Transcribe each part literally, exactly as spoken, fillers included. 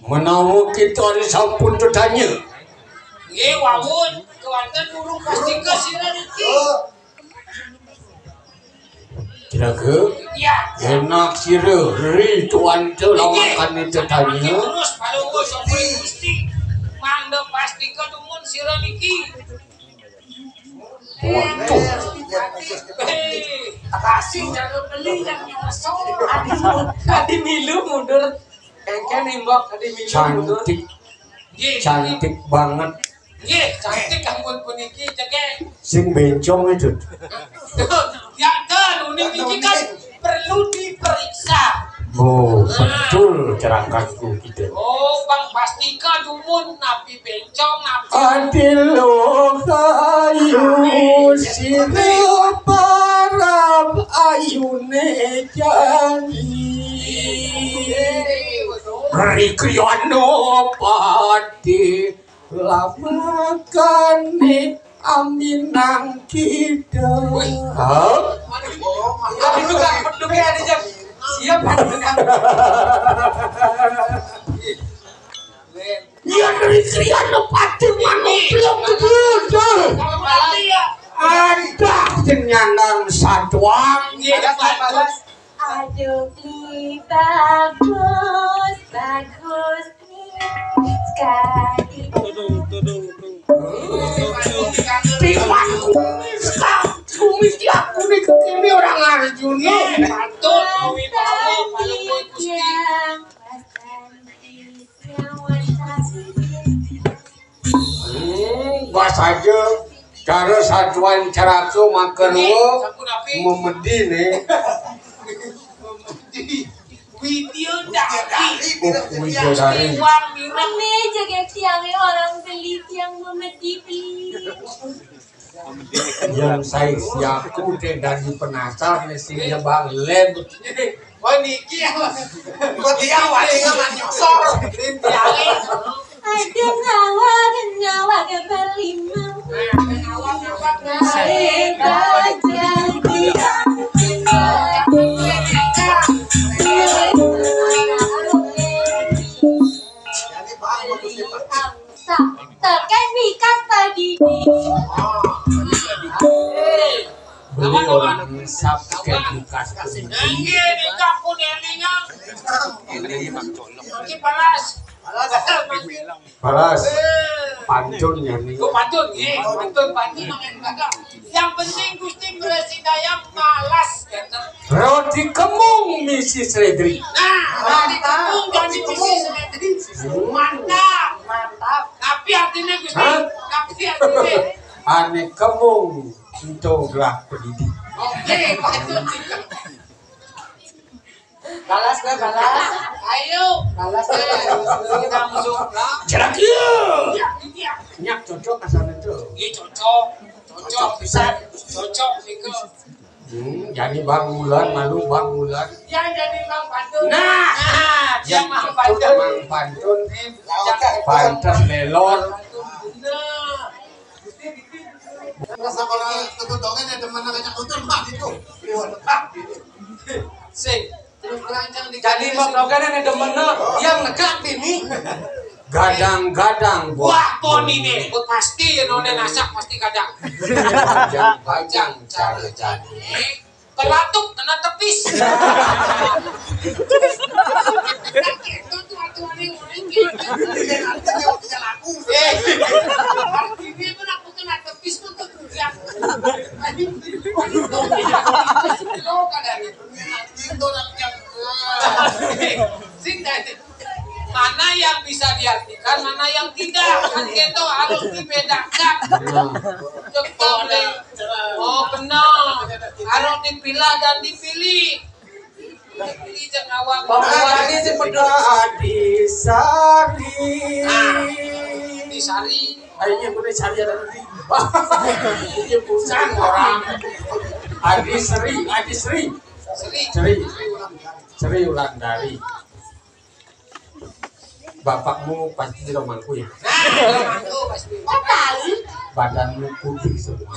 Menawa kita ari sampun tetanya. Nggih, wawon, kewanten urung pastika sira niki. Kira-kira. Ya. Enak sira, ri tuan te lawakan tetanya. Terus, kalau sampun Gusti, mangda pastika dumun sira niki. Waduh. Kasih cara beli yang nyosor. Adi, adi milu mundur. Kengken imbok, adi milu mundur. Cantik. Nggih, cantik banget. Nggih, cantik ampun puniki, cekek. Sing bencong itu. Ya, kan, uning niki kan perlu diperiksa. Oh, betul cerangkangku kita. Oh, Bang, pastika dumun napi bencong, napi Adil ayu sira parab ayune janji. Rikriana pati lamakane aminang kita. Hah? Aduh, tukang beduknya ada jam. Siap, Pak. Tukang. Yen rikriana pati manungsa gedhe. Ada jenengan satuang. Aduh, Li, bagus, bagus nih. Sekali. Tiwan kumis, kumis aku nih kekini orang Arjuna. Patut, Pak Wibawa, Pak Luhur Gusti. Yang Mas Andi. Hmm, bas aja. Cara satuan ceraku makarwa memedi nih. Memedi. Widya Dakti. Oh, Widya Dari. Iwang Mireng. Meme jaga tiangnya orang beli tiang memedi beli. Yang saya siaku teh dari penasar nih sing bang lem. Wah, niki ya. Kok dia wajib sama nyosor. Rintiae. Ada ngawa, ngawa ke berlima. Ada ngawa, ngawa. Naik gajah dia. Jadi, Pak, Beli angsa. Tekan mikas tadi. Beli orang sap ke bukas. Inggih, nikah pun elingan. Ini panas. Panas. Pantun ya nih. Oh, pantun, nggih. Pantun, pantun. Yang penting Gusti Prasidaya malas, ya, toh. Roti kemung, Misis Redri. Nah, roti kemung, jadi Misis Redri. Mantap. Mantap. Tapi artinya, Gusti. Hah? Tapi artinya. Ane kemung, ento gelah pendidik. Oke, pantun. Balas, gue balas. Ayo. Balas, gue. Kita musuh. Cerak, iya. Iya, iya. Nyak cocok kasar itu. Iya, cocok. Cocok pisan. Cocok, Niko. Hmm, jadi Bang Mulan, malu Bang Mulan. Yang jadi Bang Pantun. Nah, nah, dia yang Bang cocok Pantun. Bang Pantun. Eh, yang Pantes lelor. Pantun bener. Terus apa lagi? Tutup dongeng ya, teman ngajak motor, Bang, itu. Sing. Jadi mau dogane nih demen, no. Yang negak ini. Gadang-gadang buah poni nih. Pasti ya, none nasak pasti kadang. Bajang-bajang cara jadi. Kelatuk kena tepis. Itu tuh aturan yang orang gitu. Eh, artinya itu nak kena tepis tuh tuh. Mana yang bisa diartikan, mana yang tidak, kan gitu harus dibedakan. Betul. Oh, benar. Harus dipilah dan dipilih. Dipilih jeung awak. Pembuatannya si pedang. Adi Sari. Adi Sari. Ayo, gue cari ada nanti. Ini bukan orang. Adi Sri, Adi Sri. Sri. Sri. Sri Wulandari. Bapakmu pasti romangku ya. Nah, romangku pasti. Kok tahu? Badanmu putih semua.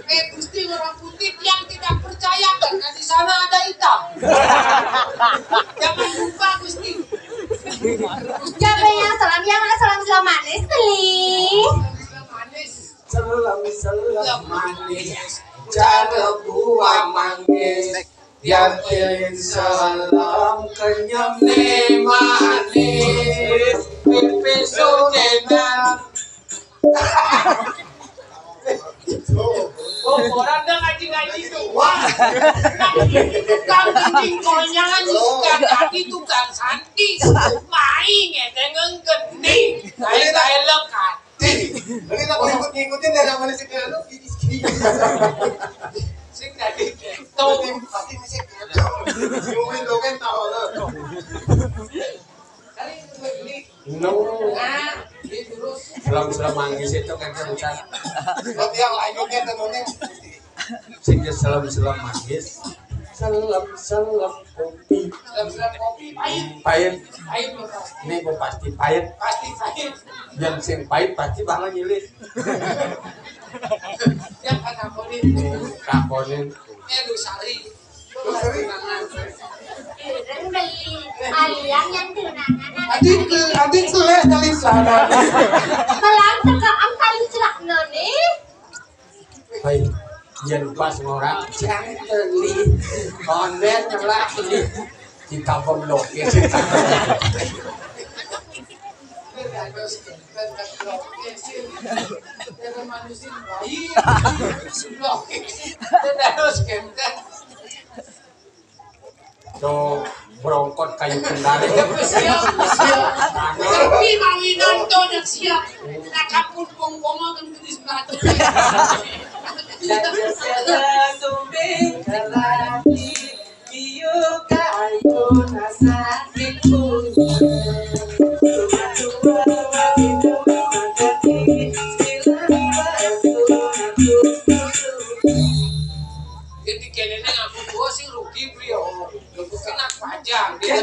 Eh, Gusti, orang putih yang tidak percaya karena di sana ada hitam. Yakin salam kenyem ne manis, pipis sunenan. Oh, orang dah ngaji-ngaji tu. Wah. Tukang gunting konyangan, tukang kaki, tukang santi. Main ngedeng gending. Kain-kain lekat. Ini tak boleh ikut-ikutin dah, namanya si Keanu. Sing tadi. Pasti, pasti mesti Keanu. Nungguin dongeng tahu lo. Kali itu gue beli. No. Ah, dia terus. Selam-selam manggis itu kan, kan, kan. Buat yang lainnya kan, kan, kan. Sing selam-selam manggis. Selam-selam kopi. Selam-selam kopi, pahit. Pahit. Pahit, Bapak. Ini mau pasti pahit. Pasti pahit. Yang sing pahit pasti bakal nyilih. Yang kan takonin. Takonin. Eh, lu sari. Lu sari. Ireng beli aliang yang tunangan. Adik, adik seleh kali sana. Kelang teka am kali celak noni. Hai, yen pas ngorang jang teli. Konden nyelak teli. Kita pemlokis. Tuh, brongkot kayu kendari. Siap, siap. Tapi mawinan to nek siap. Nak kapun pong-pongo kan gedis batu. Sumbing kalati, iyo kayu nasa dipunya. Jadi kene aku tua sing rugi, Brio. Lu kena pajak. Dia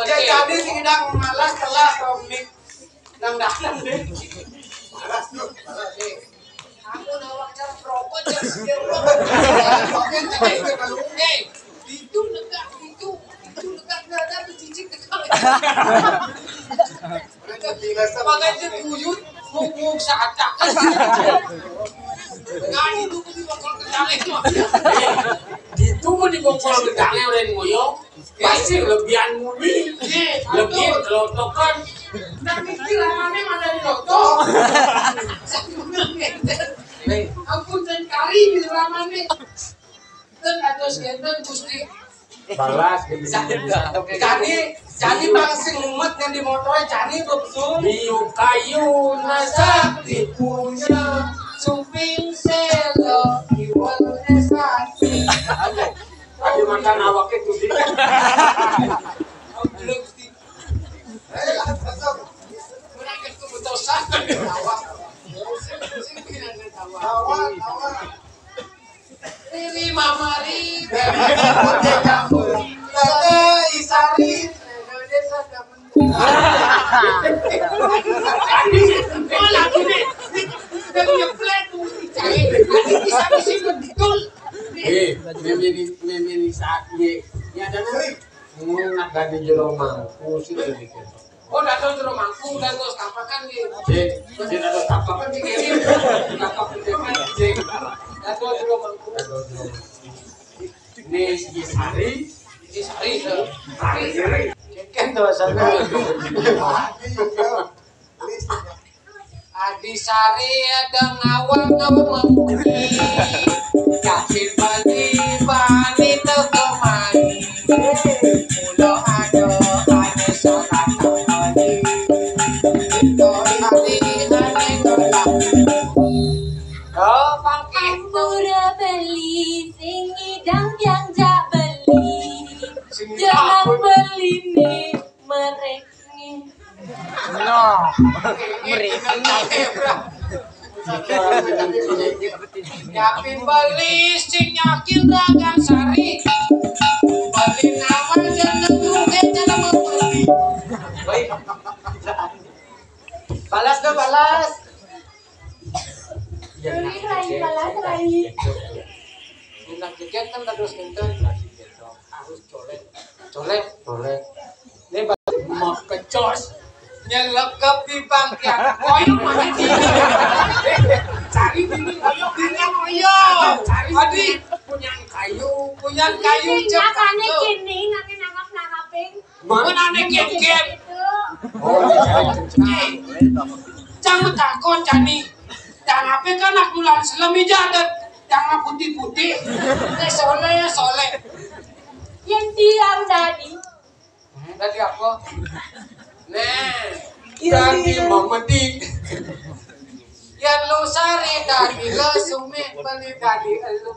jadi sing ndang malas telah komik. Nang dalam deh. Malas tuh. Aku nawang cara propot, cara setir. Oke, oke, oke. Eh, itu negak, itu, itu negak, nggak ada tuh cicik negak. Makanya buyut, bubuk satak. Nggak, itu di bokol gedang itu. Itu mau di bokol gedangnya orang ngoyong. Pasti lebihan muli. Iya, lebihan kelotokan. Nah, mikir lamane mana di loto. Ampun, dan kari di lamane. Dan ada senten Gusti. Balas gitu. Jadi, jadi bang sing mumet yang di motornya, jadi betul. Biu kayu nasak dipunya, sumping selo iwal sakti. Ayo makan awaknya tuh. Riri mamari. Tete Isari. Aduh, oh, lagu nih. Udah nyeplek tuh, cari. Aduh, bisa, bisa betul. Eh, memori, memori saat ye. Ya, ada nih. Nak ganti jero mangku sih, gitu. Oh, datang jero mangku, datang tapakan nih. Cek, dia datang tapakan sih, kayak gini. Tapak pejabat, cek. Datang jero mangku. Datang jero mangku. Ini si Sari. Si Sari, Sari, Sari. Kan tuh, sana. Adi Sari ada ngawang-ngawang mengkuni. Yakin bali-bali teko mani. Mula ada, ada syarat bali. Itu hari ane tolak. Oh, pangke. Ampura beli, sing ngidang yang jak beli. Sing jangan ngidang. Beli nih, mereka. No. Meri. Yakin beli sing yakin ragan sari. Beli nama jangan tuke jangan membeli. Baik. Balas dong, balas. Rai, Rai, balas, Rai. Nak jeget kan terus ngenten. Harus colek. Colek, colek. Ini ba-, mau kecos. Nyelekep di bangkian. Koyok mana sih? Cari bini koyok, bini koyok. Cari adi punya kayu, punya Yang kayu. Ini cek nyatane tuh. Kini, nanti nangap-nangapin. Mana nih, Ken, Ken? Itu. Oh, iya. Cang takon jani. Jangan apa kan aku langsung selem ija, dan jangan putih-putih. Eh, soleh, soleh. Yang diam tadi. Tadi apa? Nah, iya, tadi iya. Memetik. Yang lu sari tadi lu sumit beli tadi elu.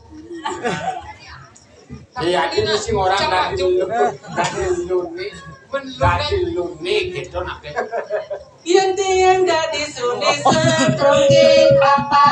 Iya, ini sih orang tadi lu, tadi lu nih, tadi lu nih gitu nak. Yang tiang tadi suni setrongge apa?